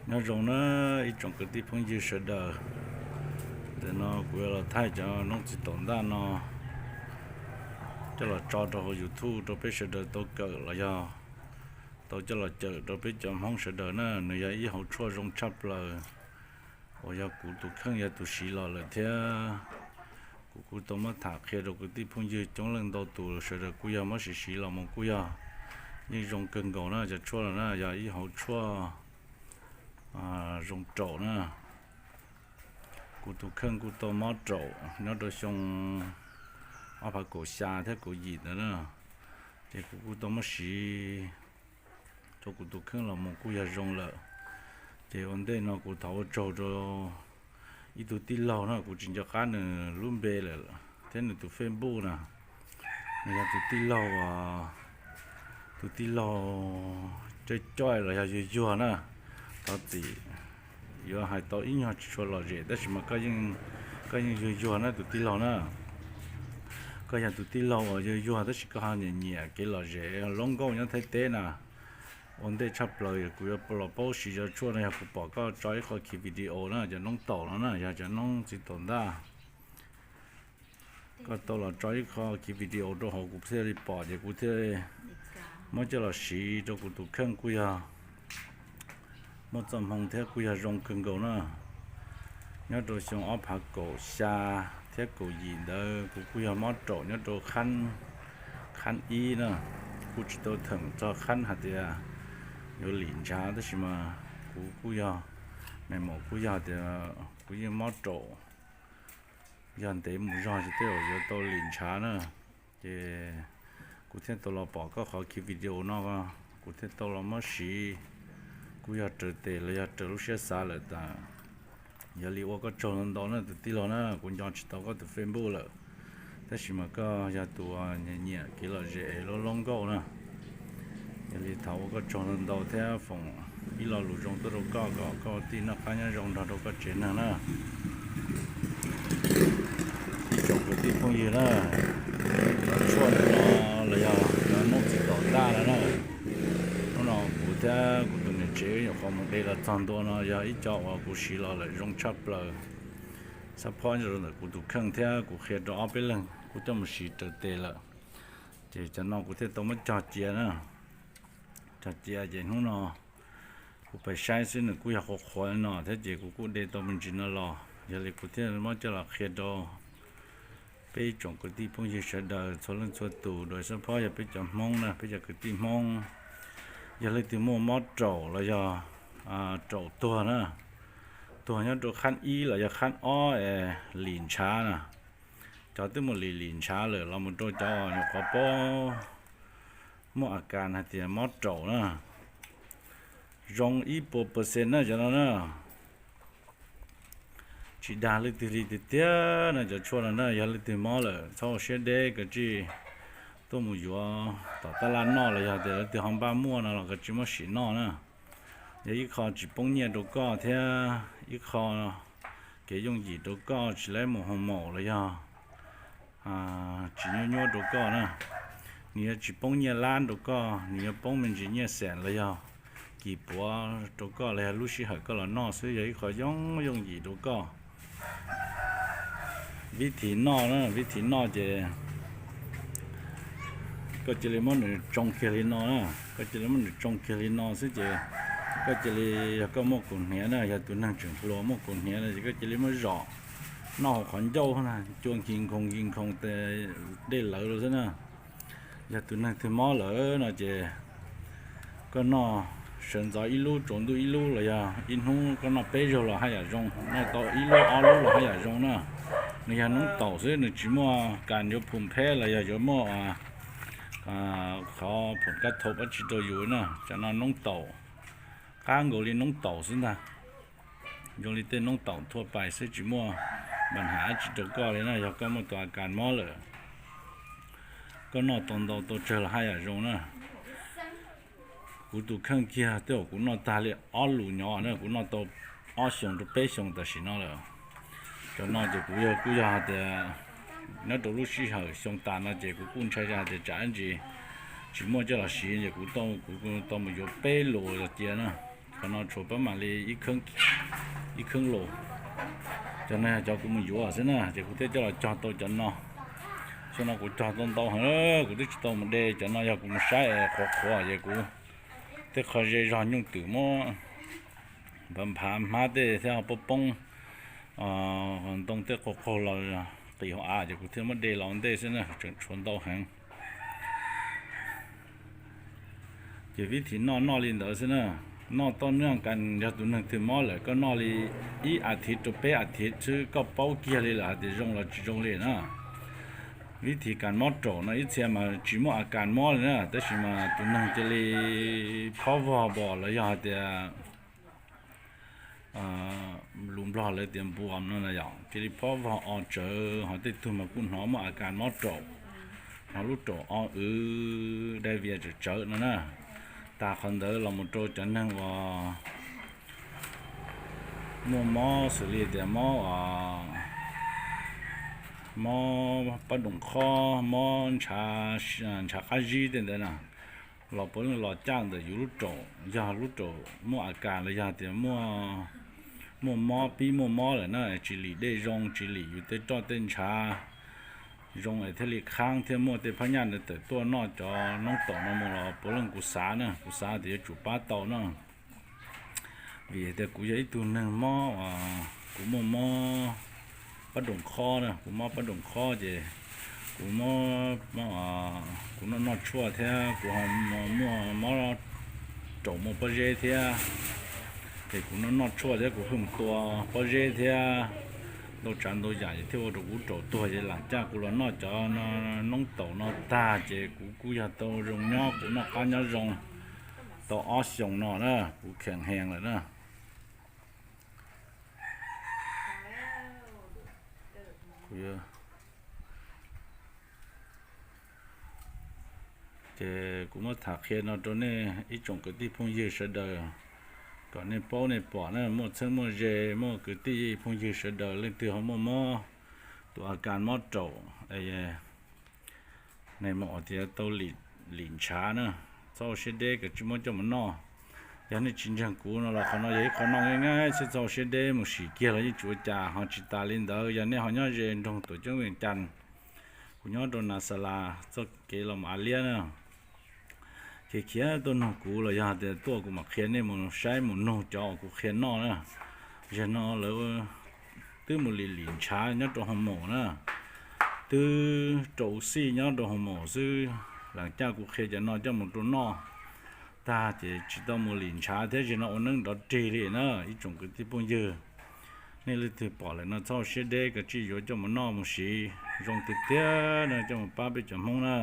Nyob zoo na ib tsoom kwv tij phooj ywg sawv daws, ntawm no kuv yuav los thaij cov noob txiv taum ntaj no coj los tso rau hauv YouTube rau peb sawv daws tau kawm los yog tau coj los cawm rau peb cov Hmoob sawv daws na. Nws yog ib hauv tshuaj zoo tshaj plaws uas yog kuv tus kheej yog tus siv los lawm thiab kuv kuj tau muab tham qhia rau kwv tij phooj ywg coob leej ntau tus sawv daws kuj yog muab siv siv los mus kuj yog yeej zoo kawg nkaus na. Cov tshuaj no na yog ib hauv tshuaj zoo raum na. Kuv tus kheej kuj tau mob raum nyob rau xyoo ob phav kaum xya thiab kaum yim ntawd na, ces kuv kuj tau muab siv rau kuv tus kheej los mus kuj yog zoo lawm. Ces ua ntej no kuv thov ua tsaug rau ib tug tij laug na, kuv tsis nco qab nws lub npe lawm thiab nws tus Facebook na. Nws yog tus tij laug, tus tij laug coj coj los yog yuag yuag na. Thov txim, yuav hais tau ib nyuag tsis tshua lom zem tab sis mas koj yeej yuag yuag na tus tij laug na. Koj yog tus tij laug uas yuag yuag tab sis koj ho nyiam nyiam kev lom zem loob nkauj nyob Thaib teb na. Ua ntej tshaj plaws kuv yuav los paub siv cov tshuaj no yog kuv pom koj tso ib qho khiv video na, cov noob taum no na, yog cov noob txiv taum ntaj. Koj tau los tso ib qho khiv video rau hauv kuv thiaj li pom ces kuv thiaj muab coj los siv rau kuv tus kheej kuj yog muaj txoj hmoo thiab kuj yog zoo kawg nkaus na. Nyob rau xyoo ob phav kaum xya thiab kaum yim ntawd kuv kuj yog mob raum nyob rau khab ib na. Kuj tsis tau theem txog khab hais tias yuav lim ntshav tab sis mas kuv kuj yog, nais maum kuj yog tias kuv yeej mob raum, yog ntev mus zog ces tej zaum yuav tau lim ntshav na. Ces kuv thiaj tau los pom koj qhov khiv video no, kuv thiaj tau los muab siv, kuj yog raws tes los yog raws lub siab xav lawm tas. Yog li ua koj tsaug ntau ntau na tus tij laug na, kuv nco tsis tau koj tus Facebook lawm, tab sis mas koj yog tus nyiam nyiam kev lom zem loob loob nkauj na. Yog li thov ua koj tsaug ntau ntau thiab foom ib lo lus zoo tuaj rau koj kom koj ua tij noj qab nyob zoo nrog rau koj tsev neeg na. Ib tsoom kwv tij phooj ywg na, cov tshuaj no los yog cov noob txiv taum ntaj no na, hnub no kuv thiab kuv tus niam tsev nyuam qhuav mus de los txog ntua no yog ib co uas kuv siv los lawm zoo tshaj plaws. Xab phob ntawm kuv tus kheej thiab kuv qhia rau ob peb leeg kuj coj mus siv raws tes lawm. Ces cov no kuv thiaj tau muab cog cia na. Cog cia ces hnub no kuv pais saib xwb nws kuj yog qhuav qhuav no thiab ces kuv kuj de tau me ntsis no los, yog li kuv thiaj muab coj los qhia rau peb ib tsoom kwv tij phooj ywg sawv daws txhua leej txhua tus. Dua xab phob yog peb cov Hmoob na, peb cov kwv tij Hmoob, yog leej twg muaj mob raum los yog raum tuag na, tuag nyob rau khab ib los yog khab ob es lim ntshav na, cov twb mus lim lim ntshav lawm los mus rau cov nyuam qhuav paub muaj a kas hais tias mob raum na, zoo ib puas percent na cov no na. Tsis dag leej twg li tiag tiag na cov tshuaj no na. Yog leej twg mob lawm txhob ua siab deb, kav tsij tuaj mus yuav tom tab laj noj los yog tias leej twg ho npaj muaj no los kav tsij muab sim noj na. Yog ib qho tsis poob nyiaj rau koj thiab ib qho kev yooj yim rau koj tsis laib mus hoo maum los yog tsis nyuaj nyuaj rau koj na. Nws yuav tsis poob nyiaj lab rau koj, nws yuav poob me ntsis nyiaj xees los yog kis puav rau koj los yog lub sij hawm koj los noj xwb, yog ib qho yooj yooj yim rau koj. Vib thim noj na, vib thim noj ces koj cia li muab nws tsoo kiag li no na, koj cia li muab nws tsoo kiag li no xwb ces koj cia li, yog koj muaj kaus hniav na, yog tus neeg tseem hluas muaj kaus hniav no ces koj cia li muab zom noj hauv qhov ncauj na, cua nkig nkhoos nkig nkhoos tes dej lawv lawm xwb na. Yog tus neeg twg mob lawm no ces koj noj sawv ntxov ib lub tsaus ntuj ib lub los yog ib hnub koj noj peb zaug los haj yam zoo, noj tau ib lub ob lub los haj yam zoo na. Nws yog noob taum xwb, nws tsis muaj kas yuav phum pheb los yog yuav muaj qhov phum kab thaum dab tsi rau yus na. Cov no noob taum, qab nkaus li noob taum xwb ntag. Zoo li tej noob taum thuaj pais xwb, tsis muaj npa nham dab tsi rau koj li na. Yog koj muaj tus a kas mob lawm, koj noj tau ntau tau tsawg los haj yam zoo na. Kuv tus kheej kiag tej zaum kuv noj tag li ob lus nyob na, kuv noj tau ob xyoos rau peb xyoos tam sim no lawm. Cov no ces kuv yog kuj yog hais tias nyob rau lub sij hawm xyoo tas no ces kuv kuj ntshai hais tias tsam ib ntsis tsis muaj coj los siv ces kuv tau, kuv tau mus yuav peb lus los cia na. Cov no tshuav pab mam li ib kheeb los. Cov no yog cov kuv mus yuav xwb na, ces kuv thiaj coj los cog tau cov no. Xyoo no kuv cog tau ntau heev, kuv twb tsis tau mus de. Cov no yog kuv mus saib es qhuav qhuav ces kuv tej qho ze zog nyuj twm muab nphav nphav hmab tej thiab ho poob poob ntoo tej qaug qaug los qis hauv av ces kuv thiaj muab de los ua ntej xwb na, tseem tshuav ntau heev. Ces vib thim noj noj li ntawd xwb na. Noj toj nwb a kas, yog tus neeg twg mob lawm koj noj li ib a thiv rau peb a thiv xwb koj paub kiag li lawm hais tias zoo los tsis zoo li na. Vib thim kas mob raum no ib txhia mas tsis muaj a kas mob li na, tab sis mas tus neeg cia li phob vog npos los yog hais tias lus Nplog lawv tias npuas no na yom, cia li phob vog o tsawv, ho tej tug mas kuj hnov muaj a kas mob raum, hnov lub raum o wv dai vias tsawv tsawv no na. Tas qhov ntawd los mus rau cov neeg uas muaj mob xws li tias mob, mob pab doom khob, mob ntshav qab zib tej ntawd na, los puav leej los caj ntawm yus lub raum, yog lub raum muaj a kas los yog tias muaj mob pib muaj mob lawm na, tsis lim dej zoo, tsis lim yus tej roj tej ntshav zoo es thiaj li khab thiab muaj tej phab nyaj ntawd tawm tuaj noj cov noob taum no mus los puav leej kuv xav na, kuv xav tias yuav tsum pab tau na. Vim tias kuv yog ib tug neeg mob, kuv muaj mob pab doom khob na, kuv mob pab doom khob ces kuv, kuv noj noj tshuaj thiab kuv ho muaj mob raum muaj pob zeb thiab, ces kuv noj noj tshuaj thiab kuv hwj mus tua pob zeb thiab ntau tsav ntau yam ces thiaj ua rau kuv raum tuag ces lam caj kuv los noj cov noob taum no tag ces kuv kuj yog tau zoo nyob, kuv noj qab nyob zoo tau ob xyoos no na, kuv kheem hees lawm na. Ces kuv muab tham qhia no rau nej ib tsoom kwv tij phooj ywg sawv daws kom nej paub nej pom na, muaj txheeb muaj ze, muaj kwv tij phooj ywg sawv daws leej twg ho muaj mob, tus a kas mob raum, nej mus tias tau lim ntshav na, txhob ua siab deb, kav tsij muab coj mus noj. Yog nej tsis ntseeg kuv no los qhov no yog ib qho noj nqaij nqaij xwb, txhob ua siab deb, mus sim kiag los yeej tsis ua cas. Ho tsis tas li ntawd, yog nej ho nyob ze nroog tuam ceeb Vees Cas, kuv nyob rau Nas Xas Las, txoj kev los mus Av Liab na, khiav khiav tuaj nug kuv los yog tias tuaj kuv mam qhia nej mus saib mus nug cov uas kuv qhia noj na. Zaum no lawv twb mus lim lim ntshav nyob rau Hoo Maum na, twb rau xij nyob rau Hoo Maum xwb, lam caj kuv qhia cov no coj mus rau noj tag ces tsis tau mus lim ntshav thiab, zaum no ua neeb nrov rig li na. Ib tsoom kwv tij phooj ywg, nej leej twg pom lawm no txhob ua siab deb, kav tsij yuav coj mus noj mus siv, zoo tiag tiag no, coj mus pab peb cov Hmoob na.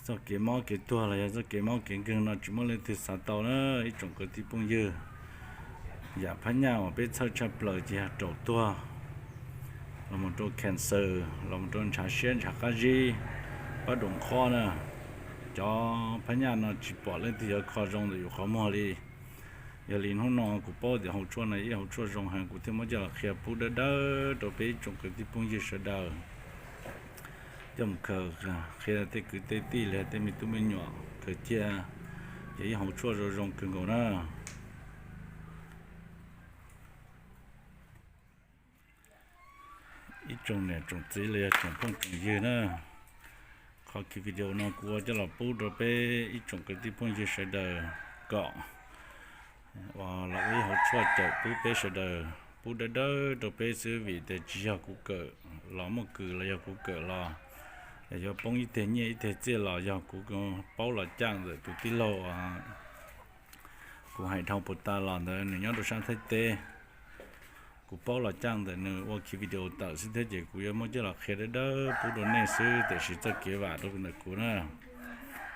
Txoj kev mob kev tuag los yog txoj kev mob kev nkeeg no tsis muaj leej twg xav tau na, ib tsoom kwv tij phooj ywg. Yam phab nyaj uas peb txhawj tshaj plaws ces yog raum tuag, los mus rau cancer, los mus rau ntshav siab ntshav qab zib, pab doom khob na. Cov phab nyaj no tsis pom leej twg yuav kho zoo ntawm yus qhov muag li. Yog li hnub no kuv paub tias hauv tshuaj no ib hauv tshuaj zoo heev, kuv thiaj muab coj los qhia pub dawb dawb rau peb ib tsoom kwv tij phooj ywg sawv daws coj mus khaws, qhia tej kwv tej tij los tej me tub me nyuam khaws cia, ces ib hauv tshuaj zoo zoo kawg nkaus na. Ib tsoom niam tsoom txiv los yog tsoom phooj tsoom ywg na, qhov video no kuv ua coj los pub rau peb ib tsoom kwv tij phooj ywg sawv daws kom uas los ua ib hauv tshuaj cawm pub peb sawv daws, pub dawb dawb rau peb xwb, vim tias tsis yog kuv kawm los muaj kws los yog kuv kawm los, yuav poob ib teg nyiaj ib teg txiaj los yog kuv paub los caj ntawm tus tij laug uas kuv hais dhau puas tas los ntawd, nws nyob rau sab Thaib teb. Kuv paub los caj ntawm nws ua ki video tawm xwb thiab, ces kuv yuav muab coj los qhia dawb dawb pub rau nej xwb, tiam sis txoj kev vam rau ntawm kuv na.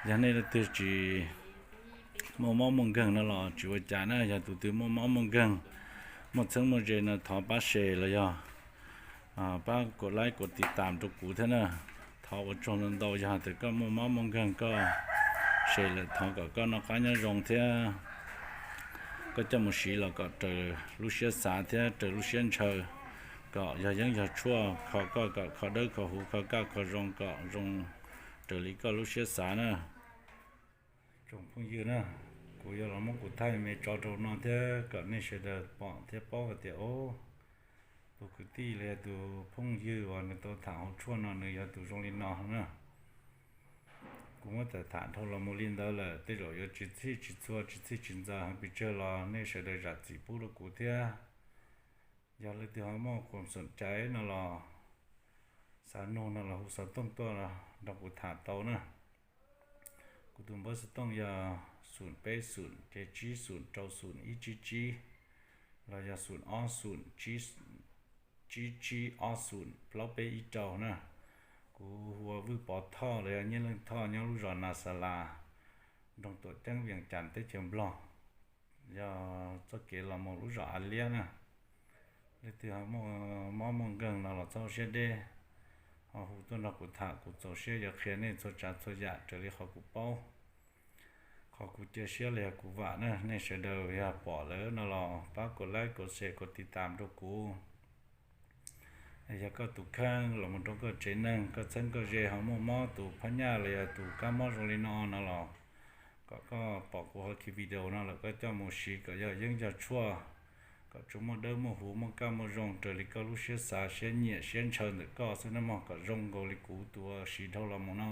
Yog nej leej twg tsis muaj mob muaj nkeeg no los tsis ua cas na, yog tus twg muaj mob muaj nkeeg, muaj txheeb muaj ze no thov pab share los yog pab kom like kom tiv tam rau kuv thiab na. Thov ua tsaug ntau ntau, yog tias koj muaj mob muaj nkeeg koj share lawm thov kom koj noj qab nyob zoo thiab koj coj mus siv los kom raws lub siab xav thiab raws lub siab ntshaw, kom yog yeeb yog tshuaj kho koj kom kho dawb kho huv kho kaj kho zoo kom zoo raws li koj lub siab xav na. Tsoom phooj ywg na, Kuv yuav los muab kuv thaij me tso rau no thiab kom nej sawv daws pom thiab paub hais tias, o, tus kwv tij los yog tus phooj ywg uas nws tau tham hauv tshuaj no nws yog tus zoo li no na. Kuv muab tham tham dhau los mus li ntawd lawm, tej zaum yuav tsis txhij tsis txhua tsis txhij tsis ntxaws heev pes tsawg los nej sawv daws zam txim pub rau kuv thiab. Yog leej twg ho muaj khuam xoom caiv no los xav nug no los hu xov tooj tuaj nrog kuv tham tau na. Kuv tus npawb xov tooj yog xoom peb xoom ces tsib xoom rau xoom ib tsib tsib, los yog xoom ob xoom tsib tsib ob xoom plaub peb ib rau na. Kuv hu ua Vwj Pov Thoj los yog Nyiaj Leej Thoj nyob lub zos Na Xa Las, nroog Tuam Ceeb, Vias Cas, teb chaws Nplog. Yog txoj kev los mus lub zos A Liab na. Leej twg ho muaj mob muaj nkeeg no los txhob siab deb, ho hu tuaj nrog kuv tham, kuv txaus siab yuav qhia nej txhua tsav txhua yam raws li qhov kuv paub. Qhov kuv cia siab los yog kuv vam na, nej sawv daws yog pom lawm no los pab kom like, kom share, kom tiv tam rau kuv. Yog koj tus kheej los mus rau koj tsev neeg, koj txheeb koj ze ho muaj mob tus phab nyaj los yog tus kab mob zoo li no no los, kom koj pom kuv qhov video no lawm koj coj mus siv kom yog yeeb yog tshuaj, kom tsuas muaj dawb muaj huv muaj kaj muaj zoo raws li koj lub siab xav siab nyiam siab ntshaw ntawm koj xwb nawb mog, kom zoo nkaus li kuv tus uas siv dhau los mus no.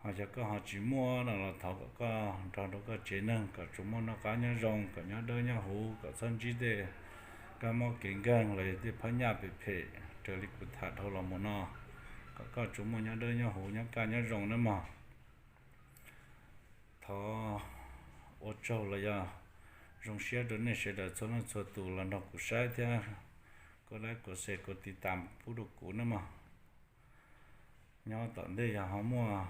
Ho yog koj ho tsis muaj no los thov kom koj nrog rau koj tsev neeg kom tsuas muaj noj qab nyob zoo, kom nyob dawb nyob huv, kom txhob ntsib tej kab mob kev nkeeg los yog tej phab nyaj phem phem raws li kuv tham dhau los mus no, kom koj tsuas muaj nyob dawb nyob huv nyob kaj nyob zoo nawb mog. Thov ua tsaug los yog zoo siab rau nej sawv daws txhua leej txhua tus los nrog kuv saib thiab, kom like, kom share, kom tiv tam pub rau kuv nawb mog. Nyob tom ntej yog ho muaj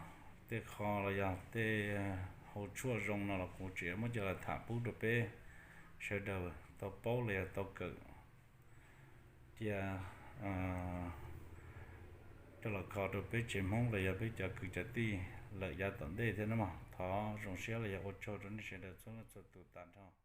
tej qho los yog tej hau tshuaj zoo no los kuv tseem muab coj los tham pub rau peb sawv daws tau paub los yog tau kawm cia coj los kho rau peb tsev Hmoob los yog peb cov kwv cov tij lawm yav tom ntej thiab nawb mog. Thov zoo siab los yog ua tsaug rau nej sawv daws txhua leej txhua tus tas nrho.